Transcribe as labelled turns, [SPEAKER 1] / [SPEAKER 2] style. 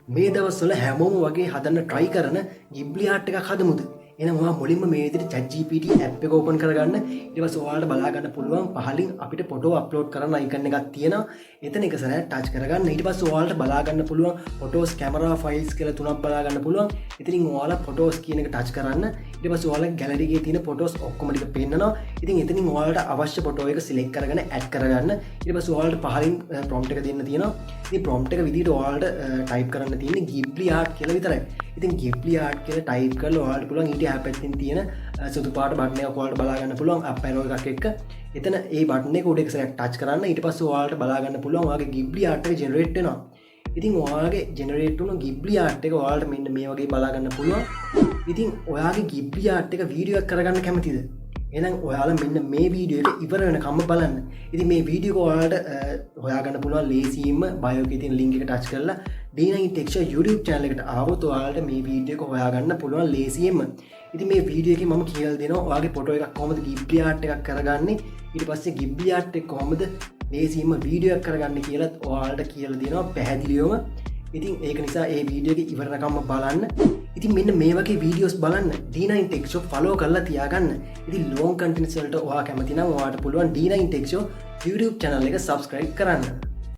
[SPEAKER 1] මේ දවස්වල හැමෝම වගේ හදන්න try කරන Ghibli art එකක් හදමුද? එහෙනම් ඔයා මුලින්ම මේ විදිහට ChatGPT app එක ඕපන් කරගන්න. ඊට පස්සේ ඔයාලට බලා ගන්න පුළුවන් පහලින් අපිට ෆොටෝ අප්ලෝඩ් කරන්න අයිකන් එකක් තියෙනවා. එතන එක සැරයක් ටච් කරගන්න. ඊට පස්සේ ඔයාලට බලා ගන්න පුළුවන් ෆොටෝස්, කැමරා, ෆයිල්ස් කියලා තුනක් බලා ගන්න පුළුවන්. ඉතින් ඔයාලා ෆොටෝස් කියන එක ටච් කරන්න. ඊට පස්සේ ඔයාලගේ ගැලරි එකේ තියෙන ෆොටෝස් ඔක්කොම ටික පෙන්නනවා. ඉතින් එතනින් ඔයාලට අවශ්‍ය ෆොටෝ එක සිලෙක්ට් කරගෙන ඇඩ් කරගන්න. ඊට පස්සේ ඔයාලට පහලින් ප්‍රොම්ප්ට් එක දෙන්න තියෙනවා. ඉතින් ප්‍රොම්ප්ට් එක විදිහට ඔයාලට ටයිප් කරන්න තියෙන්නේ Ghibli art කියලා විතරයි. ඉතින් Ghibli art කියලා ටයිප් කරලා ඔයාලට පුළුවන් ඊට එහා පැත්තෙන් තියෙන සුදු පාට බටන් එකක් ඔයාලට බලා ගන්න පුළුවන් අප් ඇරෝ එකක් එක්ක. එතන ඒ බටන් එක උඩ එක සැරයක් ටච් කරන්න. ඊට පස්සේ ඔයාලට බලා ගන්න පුළුවන් ඔයාගේ Ghibli art එක ජෙනරේට් වෙනවා. ඉතින් ඔයාගේ ජෙනරේට් වුණු Ghibli art එක ඔයාලට මෙන්න මේ වගේ බලා ගන්න පුළුවන්. ඉතින් ඔයාගේ Ghibli art එක වීඩියෝ එකක් කරගන්න කැමතිද? එහෙනම් ඔයාලා මෙන්න මේ වීඩියෝ එක ඉවර වෙනකම්ම බලන්න. ඉතින් මේ වීඩියෝ එක ඔයාලට හොයාගන්න පුළුවන් ලේසියෙන්ම බයෝ එකේ තියෙන ලින්ක් එක ටච් කරලා D9 Tech Show YouTube channel එකට ආවොත් ඔයාලට මේ වීඩියෝ එක හොයාගන්න පුළුවන් ලේසියෙන්ම. ඉතින් මේ වීඩියෝ එකේ මම කියලා දෙනවා ඔයාගේ ෆොටෝ එකක් කොහොමද Ghibli art එකක් කරගන්නේ, ඊට පස්සේ Ghibli art එක කොහොමද ලේසියෙන්ම වීඩියෝ එකක් කරගන්නේ කියලාත් ඔයාලට කියලා දෙනවා පැහැදිලිවම. ඉතින් ඒක නිසා ඒ වීඩියෝ එක ඉවර වෙනකම්ම බලන්න. ඉතින් මෙන්න මේ වගේ වීඩියෝස් බලන්න D9 Tech Show follow කරලා තියාගන්න. ඉතින් ලෝන්ග් කන්ටෙන්ට්ස් වලට ඔයා කැමති නම් ඔයාට පුළුවන් D9 Tech Show YouTube channel එක subscribe කරන්න.